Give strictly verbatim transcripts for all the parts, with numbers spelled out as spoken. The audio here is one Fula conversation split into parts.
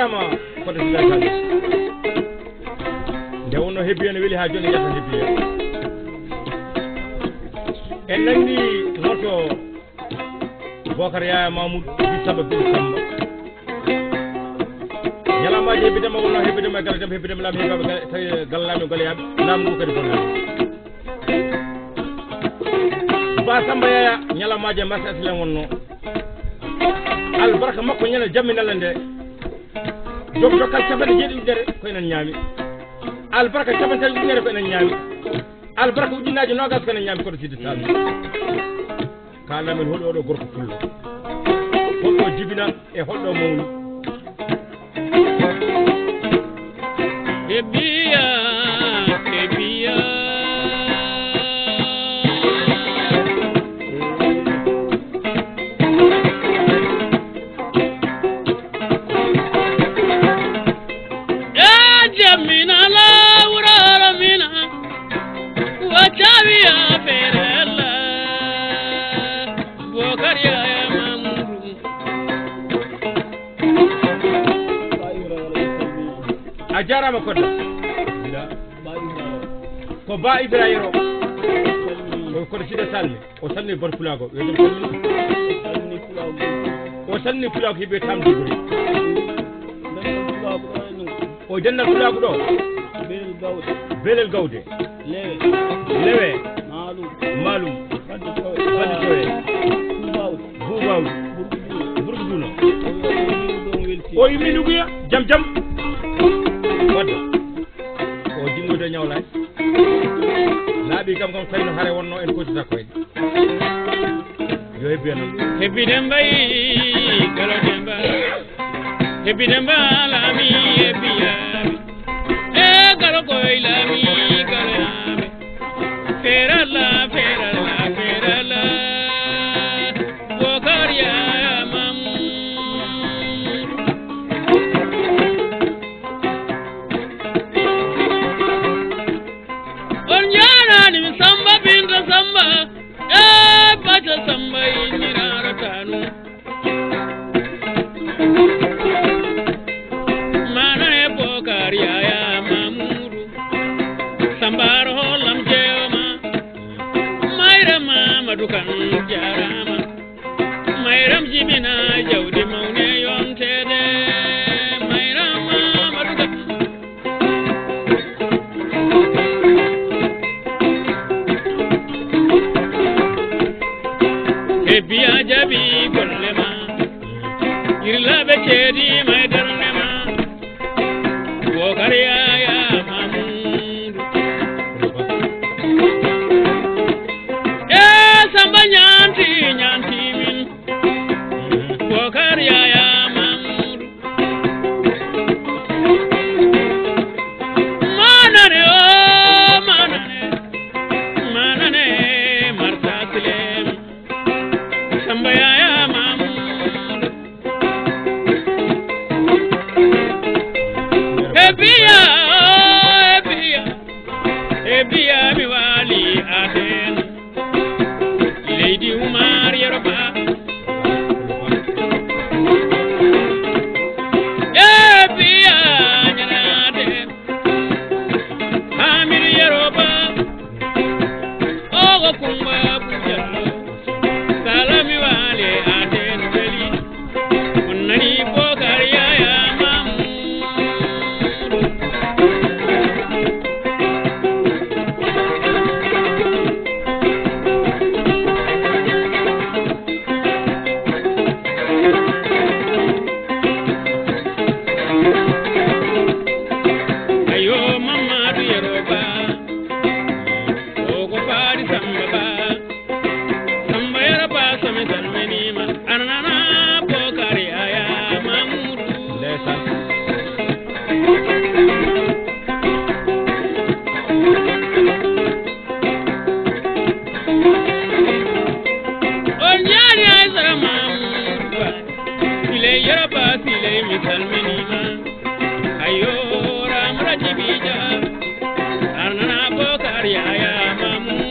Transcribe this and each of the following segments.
Koɗo Sila Sall. Nde wonno Hebbiya ne weli haa jooni, ƴetta Hebbiya. En nanndi hoto Bokar Yaya Mamoudou wi Samba Bino Samba. Ñalawmaaji Hebbi Demba wonno Hebbi Demba e Gala Demba, Hebbi Demba laamu hebbaaɓe Gala, tawi Gala laamu e Gala yaaɓe, laamu ngu kadi bonnaani. Ba Samba Yaya, ñalawmaaji e marché H L M wonno. Albarka makko ñande jamminal nde. Joom dokkal capanɗe jeeɗiɗi ujunere ko enen ñaami. Albarka capanɗe tati ujunere ko enen ñaami. Albarka ujunnaaje noogas ko enen ñaami koɗo Siddi Sall. Kaalana men hol oɗo gorko pullo. Holɗo jibina e holɗo mawni. Hebbiya, Hebbiya. Ya jamina la wurara mina. Wacawi ya ferella. Bokar Yaya Mamoudou. A jaaraama Kodda. Ko Ba Ibra Yero. Ko koɗo Sida Salmi. O salmini Bar Pulaago. Wiyeten salmini. O salmini Pulaago heɓe tamde gure. O denndaangal Pulaagu ɗo. Belel Gawde. Belel Gawde. Lewe. Lewe. Maalum. Maalum. Badde Towe. Badde Towe. Buubawdi. Buubawdi. Burgu Duuna. Burgu Duuna. O yimmi Luguya. Jam jam. Wadde. O jimmoyde ñawlaay. Laaɓi kam kam tawi no hare wonno en kootita koyɗe. Yo hebbi en. Hebbi Demba yi, Galo Demba. Hebbi Demba laami, hebbi yaami. E Galo koy laami, Galo yaami. Ferala, ferala, ferala. Bokar Yaya Mamoudou. On njaaraani mi Samba Binta Samba, e Bata Samba inniraara tanu. Mana e Bokar Yaya Mamoudou, Samba aro hollam jeewma, Mayra Mamadou Kan jaaraama. Mayram jibina jawdi mawne yonteede. Mayram Amadou Ka. Hebbi a jabi golle ma. Irlaaɓe ceedi ma e darnde ma. Bokar Yaya Mamoudou. E Samba ñaanti, ñaanti min. Bokar Yaya Mamoudou. Manane o, manane. Manane, Marsa Silem. Samba Yaya Mamoudou. Ebiya, ebiya, ebiya mi wali aden. Leydi Umar Yero Ba. Ebiya ñanaden. Hamidu Yero Ba. Ogo Kumba Abu Jallo. Salami wale aden weli. On nani Bokar Yaya Mamoudou. Ayo Mamadou Yero Ba. O ko Faari Samba Ba. Samba Yero Ba, so mi salminiima. Anana Bokar Yaya Mamoudou. Ndeysaan. On ñaani Aysara Mamoudou Ba. Siley Yero Ba, siley mi salminiima. Ayo, Ramra Jibija, Arnana Bokar Yaya Mamoudou.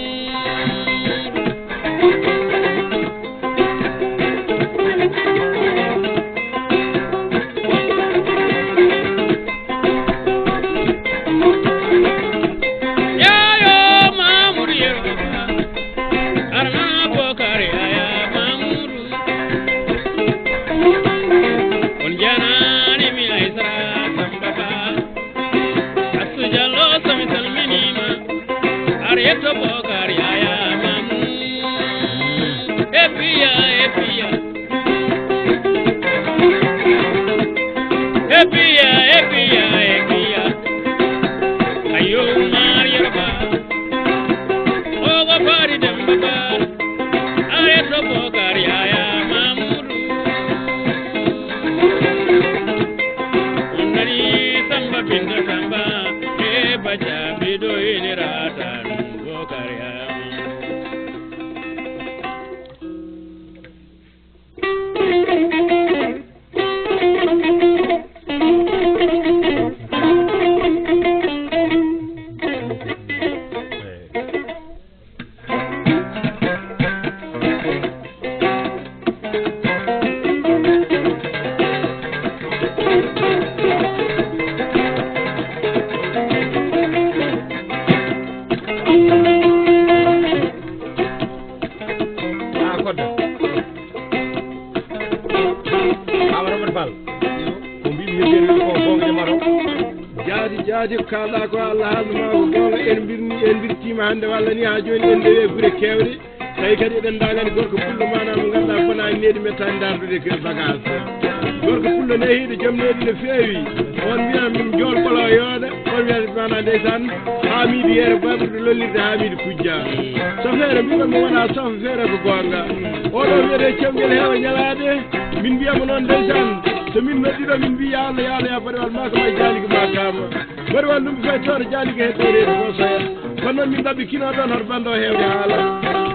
Jaadi ko kaalɗaa ko Allah haalnuma ko goonga. En mbirni, en mbirtiima hannde walla ni haa jooni en ndewe gure keewɗe. Tawi kadi eɗen ndaalani gorko pullo maanaam mo ngannduɗaa banaani needi mettaani ndaardude ko bagage. Gorko pullo nehiiɗo joom needi no feewi. On wiya min njool ɓolo yooɗa. On wiya maanaam ndeysaan Haamiidu Yeero baɓirɗo lollirde Haamiidu Kujja. Sofeere mbiɗon mo wonaa sofa feere ko goonga. Oɗo wiyete cewngel heewa ñalaade. Min mbiyamo noon ndeysaan. So min noddiɗo min mbiya Allah yo Allah ya baɗe wal maa ko may jaaligi maa kaama. Mboɗo wallum fay toon jaani ko hedde reedu ko soya. Kono noon min ɗaɓɓi kino ɗoon hoto banndo heewde haala.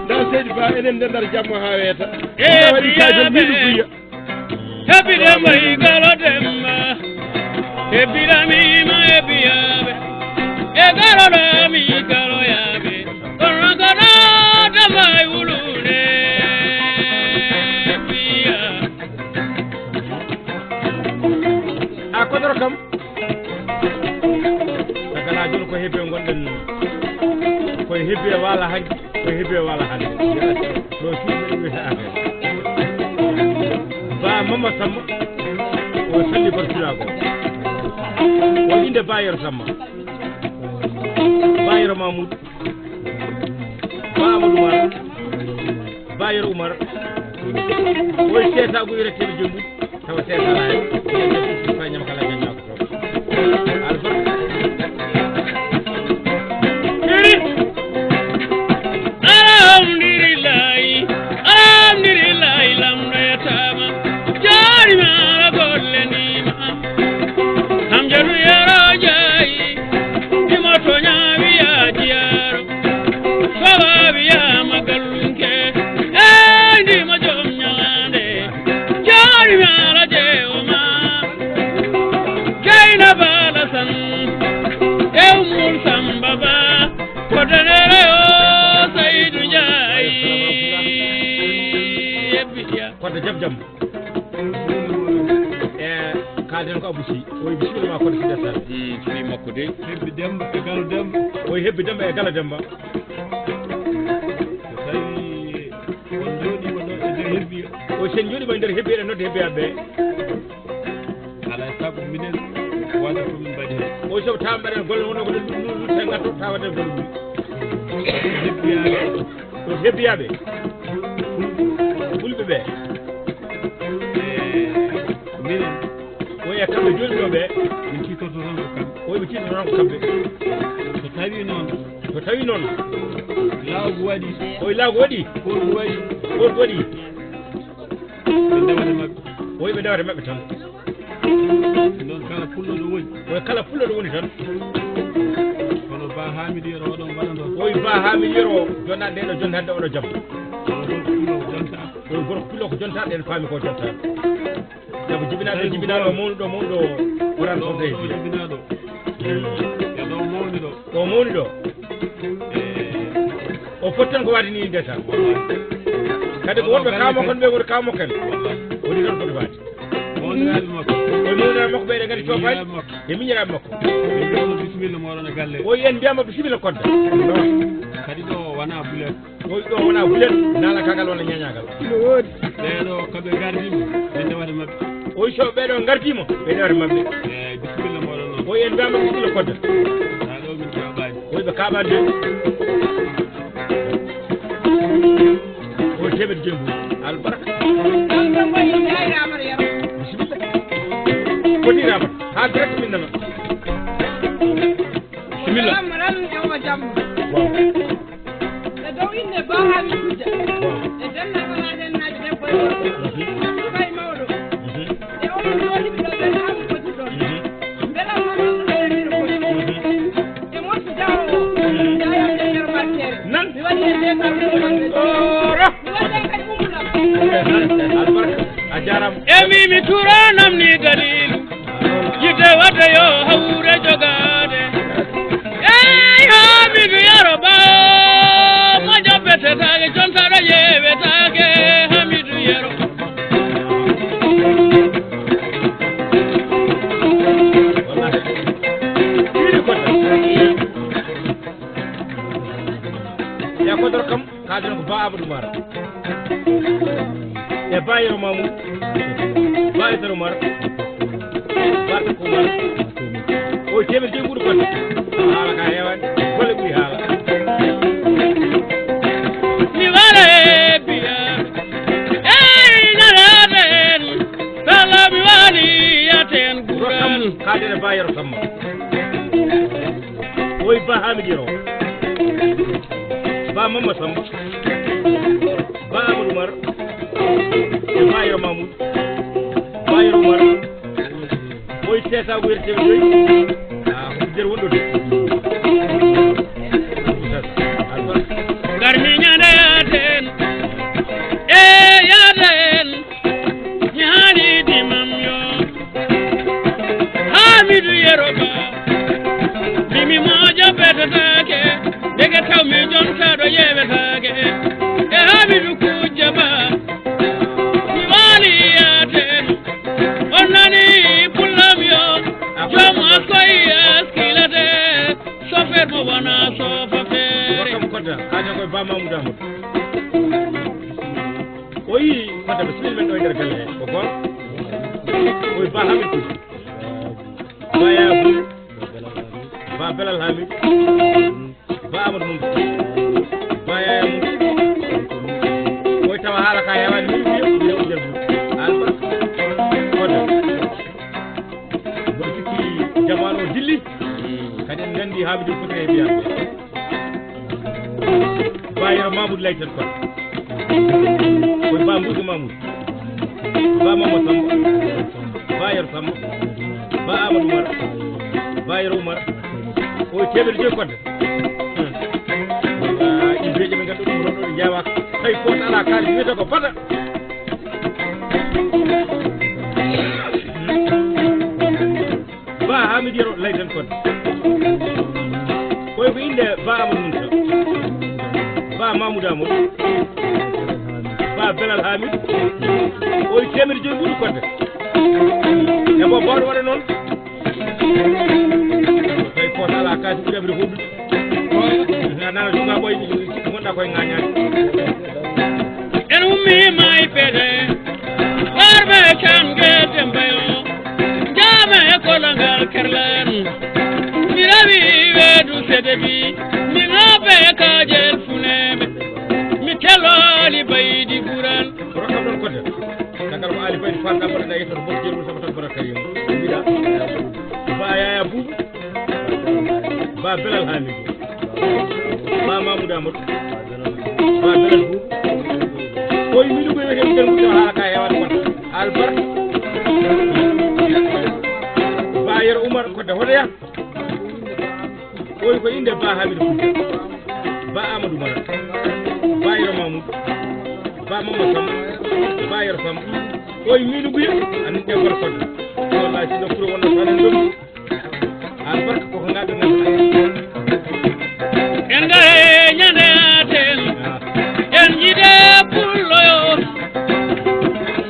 Nda seydi ba enen nde ndar jammo haa weeta. E waɗi kay tan mbiɗo guya. Heɓi demba e galo demba. Heɓi lami ma heɓi yaaɓe. E galo lami galo yaaɓe. Kono kono demba e wulude. Heɓi ya. A kodoro kam. Tagala jooni ko hebbe ngonɗen, ko hebbe wala hanki, ko hebbe wala hande. Ɗo suuɗe ɗum wiyata affaire. Ba Mama Samba, o salli barkirago. O inde Bayero Samba. Bayero Mamoud. Ba Amadou Mar. Bayero Umar. Oy seeta ko yirete jombu. Tawa seeta laay. Fa ñam kala jañña ko. Albarka. Alhamdulillahi. Alhamdulillahi lamɗo yetama. Jaarima ala golle nima. Hamjadu yero jayi. Dimo toña wiya jiyaro. Sowa wiyama gallunke. Ey ndima joom ñalande. Jaarima ala jeewoma. Jeyna bala san. E umul samba ba. Kodanere o Saydu Njaay. Yebbiya. Kodde jam jam. E kaalden ko Abou Sy. Oy bisimilla ma kono si desal. Hmm, fii makko de. Hebbi Demba e Galo Demba. Oy hebbi Demba e Galo Demba. So tawi on jooɗiima ɗo e nder hebbi. Oy sen jooɗiima e nder hebbi eɗen nodde hebbiyaɓe ɓe. Alaa e sago minen waɗa ko min mbaɗi heen. Oy sabu tawa mbaɗen golle wonno ko ɗum ɗum ɗum tan ngatto tawa waɗen golle ɗum. Hebbiyaɓe. Ɗo hebbiyaaɓe fulɓe ɓe. E minen. Oya kamɓe jooni ɗo ɓe. Min tiitorto tan ko kamɓe. Oya ɓe tiitorto tan ko kamɓe. So tawi noon. So tawi noon. Laagu waɗi. Oya laagu waɗi. Koɗum waɗi. Koɗum waɗi. Ɓe ndewata maɓɓe. Oya ɓe ndewata maɓɓe tan. Noon kala pullo ɗo woni. Oya kala pullo ɗo woni tan. Kono Ba Hamidou Yero oɗon mbaɗa ɗon. Oy Ba Hamidou Yero jonnaɗe ɗe ɗo jonde hannde oɗo jam. Kono gorko pullo ko jonta. Oy gorko pullo ko jonta ɗen faami ko jonta. Sabu jibinaɗo jibinaɗo mawnuɗo mawnuɗo. Ɗo ɗo jibinaɗo. E ɗo mawni ɗo. Ɗo mawni ɗo. O foti tan ko waade ni nde tan. Kadi ko wonɓe kaamo kon ɓe woni kaamo kan. Woni ɗon foti waade. Mawniraaɓe makko. Koye mawniraaɓe makko ɓe eɗen nganndi coofaali. Miñiraaɓe makko. E miñiraaɓe makko. Ɓe mbiyama bisimilla mooɗon e galle. O yen mbiyama bisimilla kodda. Kadi ɗo wona bulet. O ɗo wona bulet, naalakaagal walla ñaañaagal. Ino woodi. Ɓeeɗo kamɓe gardiima, ɓe ndewata maɓɓe. O so ɓeeɗo ngardiima, ɓe ndewata maɓɓe. Eeyi, bisimilla mooɗon noon. O yen mbiyama bisimilla kodda. Haa ɗo min kaɓaani. Woyɓe kaɓande. O teɓet jembu. Albarka. Bisimilla. Koni ramata. Ha direct min nana. Bisimilla. Jam, jam, jam. Waaw. E dow innde Ba Haami Kujja. Waaw. E denndaangal aadannaaɓe debbo e worɓe. Mhm. Suka e mawɗo. Mhm. E onon ɗo yimɓe ɗo ɓen, haa mi foti ɗon. Mhm. Mbela onon ɗo yimɓe ɗo foti. Mhm. E moƴƴi jawo o. Mhm. Jaayam e nder barkeere. Nan. Mi waɗi e nde kam ɗum wonde. Oro. Mi waɗi e kadi umra. Albarka. A jaaraama. E mi, mi tura namni dalilu. Yiɗde waɗde yo hawre jogaade. Eey, Hamidu Yero Ba, mo jabbetetaake, jontaɗo yeewetaake, Hamidu Yero. Wallaahi. Ɗiɗi ko tan. Ya ko dor kam. Kaalden ko Ba Amadou Umar. E Ba Yero Mamoudou. Ba Yero Umar. Ba Takko Umar. O teemer jeeguɗo ko Kaadere Ba Yero Samma. Oy Ba Hamid Yero. Ba Mamma Samma. Ba Amadou Umar. E Ba Yero Mamoudou. Ba Yero Umar. Oy tesa ko yerte doy. Ah, ko der wondo de. Garmi ñande yaten. E yaten. Ñaani dimam yo. Hamidu Yero Ba. Bimi mojo betataake. Dege taw mi jontaɗo yewetaake. E Hamidu Kujja Ba. Mi waali yaten. On nani pullam yo. Joom akoy askilate. Sofer mo wona sofa feere. Kam kodda. Aja koy Ba Mamoudou Amadou. O yi fadde ɓe sehil men ɗo e nder galle he ko gol. O yi Ba Hamid Kouti. Ba Yaya Boubou. Ba Belal Hamid. Ba Amadou Mum. Ba Yaya Mum. O yi tawa haala ka heewani min wiya wiya o jalbu. Alba. Kono mboɗo sikki jamaanu o dilli. Kadi en nganndi Hamidou Kouti e mbiya. Ba Yero Mamoudou Layten Kon. Koye Ba Mbuuso Mamoudou. Ba Mama Samba. Ba Yero Samba. Ba Amadou Umar. Ba Yero Umar. O teemedde joyi kodde. Ɗi beeje ɓe ngannduɗaa ɗum ronɗo ɗe njawaaka. Tawi gooto alaa kaalis wiyata ko bata. Ba Hamid Yero Layten Kon. Koy ko innde Ba Amadou Moussa. Ba Mamoudou Amadou. Ba Belal Hamid. Oy teemedde joyi ɓuri kodde. E mo bawɗo waɗa noon. Tawi ko ala kaasi ɓuri abri huɗu. Na nana juma boy gonɗa koye ŋañaani. En ummii may peɗe, warɓe can gete mbayo, jaame e kologal kerlen. Mi rawi weedu sedebi, mi ŋaabe kaajel funeeɓe, mi telooli baydi buran. Rokkam ɗon kodde. Tagal ko Ali Baydi Fall ɗaɓɓata na yettoto moƴƴi jeeɗum sama tabbata Karim. Mbiɗa. Ba Yaya Boubou. Ba Belal Hamidou. Ba Mamoudou Amadou. Ba Belal Boubou. Koye miɗo ɓe wiyete mbiɗen mucca haala ka heewani wonde. Albarka. Ba Yero Oumar Kodde hoɗoya. Oyi ko innde Ba Hamidou Koudia. Ba Amadou Mara. Ba Yero Mamoudou. Ba Mamadou Samb. Ba Yero Samb. Oyi miɗo guya. Anndi ɗe gorko ɗe. Wallahi si nokkuure wonno tan en ɗum. Albarka koko ngaɗo nan. En ngaye ñande aten. En jiɗe pullo yo.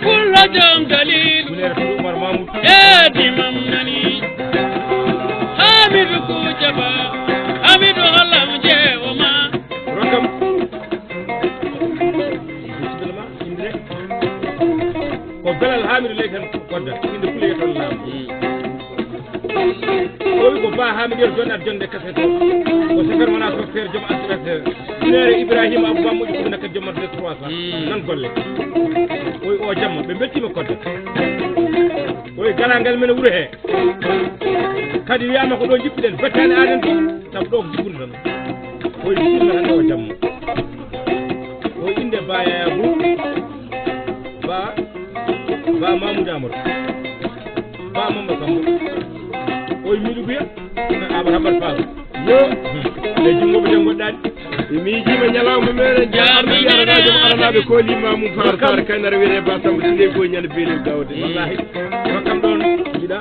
Pullo jom dalil. Gunere Tudu Umar Mamoudou. E dimam nani. Hamidu Kujaba. Hamidu Hollam Jeoma. Rokkam. Bisimilla ma, inde. Ko Belal Hamidu Leykan Kodda, inde Kuleytol Lam. O wi ko Ba Hamidu yer jonat jonde kaseto. Ko sefere wona softere joom assurance. Gunere Ibrahima Abou Ba moƴƴi ko nakkat joom marde trois cents. Nan golle. O wi o jamma, ɓe mbettima Kodda. O wi galangal men wuro he. Kadi wiyama ko ɗo jippiɗen, bettani aɗen fof, sabu ɗo ko jippude tan. O wi bisimilla hannde o jamma. O inde Ba Yaya Boubou, Ba, Ba Mamoudou Amadou, Ba Mamba Samb. O wi miɗo guya, Amadou Hammat Fall. Yo, e junngo ɓe janngoɗaani. E miijiima ñalawma meɗen, jam arɗo Aranaaɓe, Aranaaɓe kooliima mum, Faar, Faar, Kaynara wiyetee Ba Samba Siley Boy, ñande beelel gawde. Wallaahi, rokkam ɗoon, jiɗa.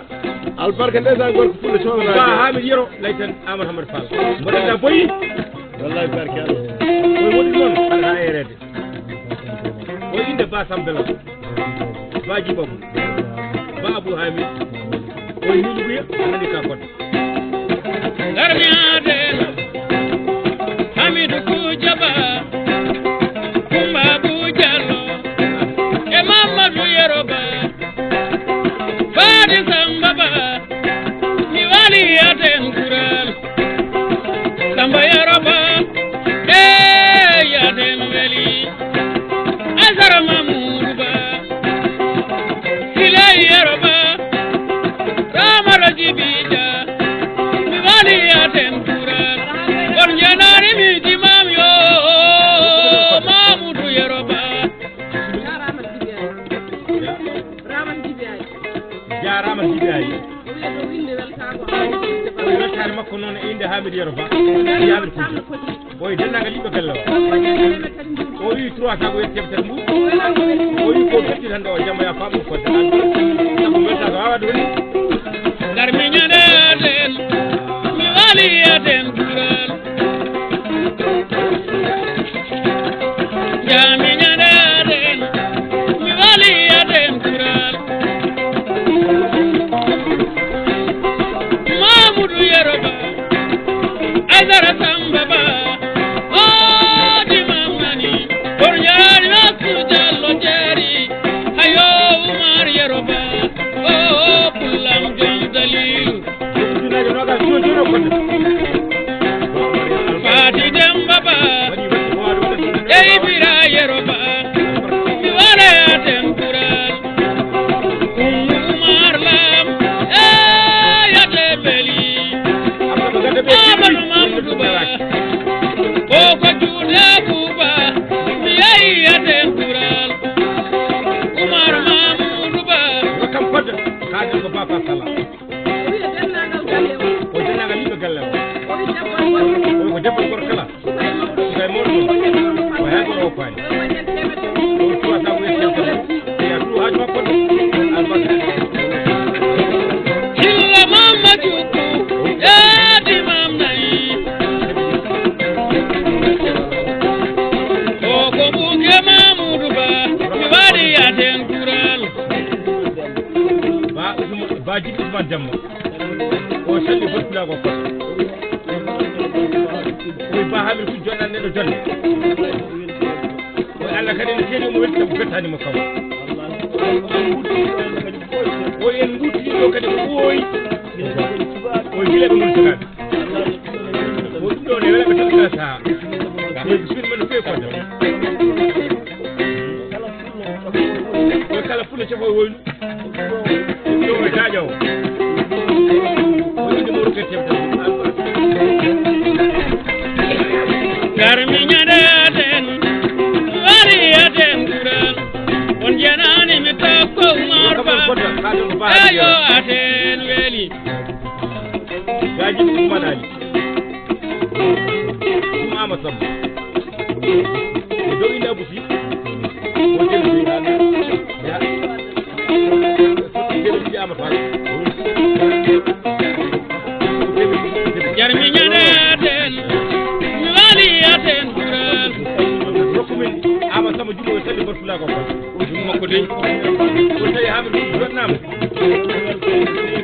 Albarka ndeysaan, gorko Fulla Soodana. Ba Hamid Yero, Laytan Amadou Hamad Fall. Mboɗo anndaa boyi. Wallahi barke Allah. Koye woɗi noon, aɗa haa eereede. O innde Ba Sambela. Ba Jibabu. Ba Abou Hamid. O miiluguya, nani ka kono. Garmi Adel. Hamidou Kujaba. Kumba Abu Jallo. E Mamadou Yeroba. Faadi Samba Ba, mi wali yaten kural. Samba Yaroba, eh, yaten weli. Azara Mamoudou Ba, Silay Yaroba, Rama Jibiija, mi wali yaten kural. On yenani mi jimam yo, Mamudu Yeroba. Jaaraama Jibi Ay. Jaaraama Jibi Ay. O wiya ɗo winde weltaango Haamidu Kujje Ba. O weltaare makko noon e innde Haamidu Yero Ba. Haamidu Kujje. O e denndaangal yimɓe galle o. O wi trois cent ko wiyetee tati mbuuɗi. O wi ko totti tan ɗo, jamma ya faamu ko tan. Sabu weltaango waawaa ɗum. Ngar mi ñande aden, mi wali aden kural. Jami ñande aden, mi wali aden kural. Mamudu Yeroba, Aidara Samba Ba, o di mamani, por ñaari wasu jallo jeri, hayo Umar Yeroba, o kullam jom dalilu. Fati Demba Ba, e Ibira Yero Ba, mi wara yaten kural. Umar Lam, e yate beli. Abanu Mamudu Ba, o ko juuɗe Buba, mi yehi yaten kural. Umar Mamudu Ba. Kam fodde, kaden ko Baba Sala. O wiya denndaangal galle o. O denndaangal yimɓe galle o. O wi debbo e gorko. O wi ko debbo e gorko kala. Suka e mawɗo. Suka e mawɗo. O wi hay gorko o faani. O wi waɗen teemedere. O wi trois cent ko wiyetee ko. Ya ɗum haaju makko de. Albarka. Silla Mamma Jukku. Yaadi Mam Nayi. O ko Buke Mamudu Ba. Mi waɗi yaten kural. Ba Usman, Ba Jibi Usman Demba. O salli botulaago ko. O ba Hamil ku jonnan ne ɗo jonne. O Allah kadi ne kedi mo welta bettani mo kaw. O en gutti ɗo kadi ko ɓooyi. O gila ɓe mun tagaɓe. O ɗum ɗo ne wala ɓe tan kala saha. Ko bismillah no fewi fodde. Ko kala fulla cafo woynu. Ɗum o jaaƴo o. O inde mo rukke tebta. Garmi ñande aden, wari aden kural. On jenani mi takko Umar Ba. Ayo aden weli. Gaji ɗum manani. Ɗum ama sam. E dow inde Abu Fi. O jeli ɗum nane. Ya. Jeli ɗum ama fa. Jarmi ñande aden. Mi wali aden kural. Rokkumin ama sama jumo e salli barfula ko. Ɗum makko dey. Ko tawi haa ɓe ɗum jotnaama.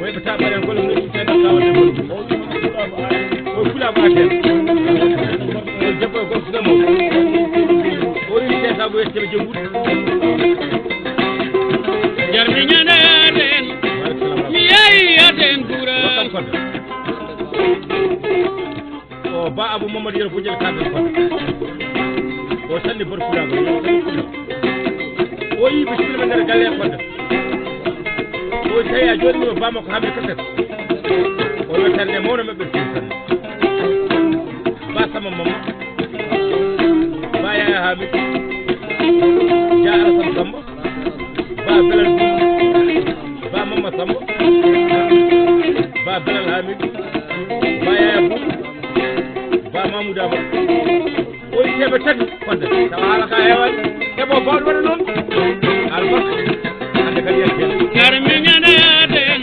Wayɓe taɓaɗen golle mum ɗum seeɗa tawata. O fula ko aten. O debbo e gorko fula mo. O wi seeɗa ko yette ɓe jonngude. Jarmi ñande aten. Mi yehi aten kura. O ba Abu Mamadou Yero Bujel Kabe Kodo. O salli barkulago. O yi bisimilla nder galle Kodo. O tawi a jooɗi mo ba makko Hamid Kaset. O yettande mawɗo maɓɓe ɗum tan. Ba sama mama. Ba yaya Hamid. Ja Alasan Samba. Ba Belal Ba Mama Samba. Ba Belal Hamid. Ba Yaya Bou. Ba Mamoudou Amadou. O yi teɓe tati fodde. Tawa haala ka heewani. Heɓo bawɗo waɗa noon. Albarka. Hande kadi yettere. Garmi ñande aden.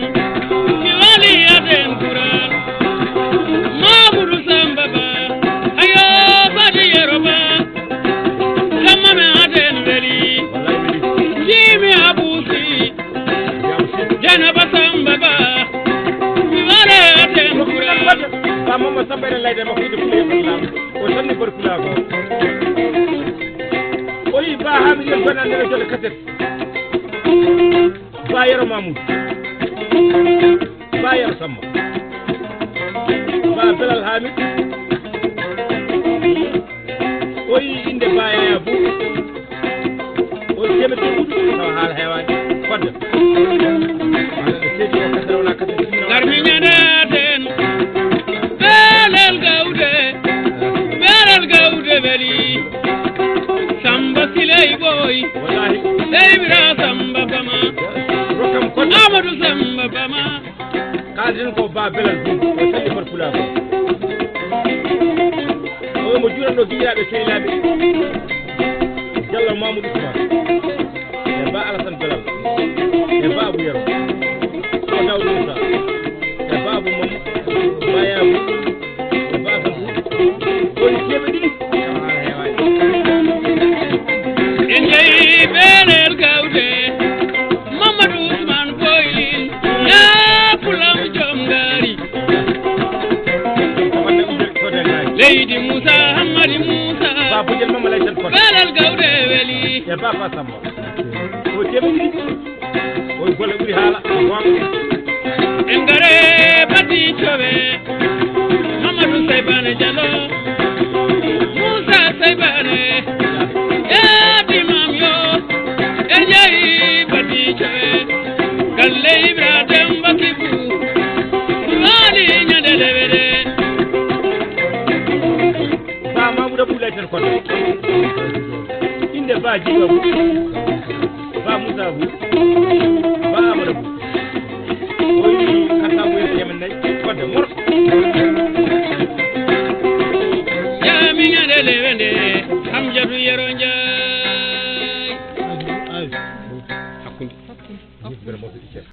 Mi wali aden Quran. Mamoudou Samba Ba. Ayo badi Yero Ba. Kamana aden weli. Wallahi weli. Jimi Abusi. Janaba Samba Ba. Mi wara aden Quran. Ba Mama Samba ene layde makko ide fuɗe e Islam. O sanni barkulaago. O yi Ba Hamid en bana nana jole kaset. Ba Yero Mamoudou. Ba Yero Samba. Ba Belal Hamid. O yi inde Ba Yaya Bou. O yi teɓe to ɗuɗi tawa haala heewani. Fodde. Wala ɓe seedi o kasara wona kasara. Ngar Enen ko Ba Belal Bum, o salli mon pulaagu. O mo juuranɗo giƴiraaɓe sehilaaɓe. Jallo Mamadou Ousmane. E Ba Alassane Belal. E Ba Abou Yero. O Daoud Moussa. E Ba Abou Mom. Ba Yabou. E Ba Assane Bum. Woni teɓe ɗiɗi. En jeyi Belel Gawde. Mamadou Ousmane Boylin, ya pulam jom ngari. Leydi Moussa Hammadi Moussa, Belal Gawde weli. E Papa Samba. O jemini. O golle ɓuri haala. En gare bati cowe. Mamadou Saybane Diallo, Moussa Saybane, yaadi mam yo, en jeyi bati cowe, galle Ibra Demba Kibu, waali ñande lewere. Ba Mamoudou Abdoulaye Tel Kono. Inde Ba Jiba.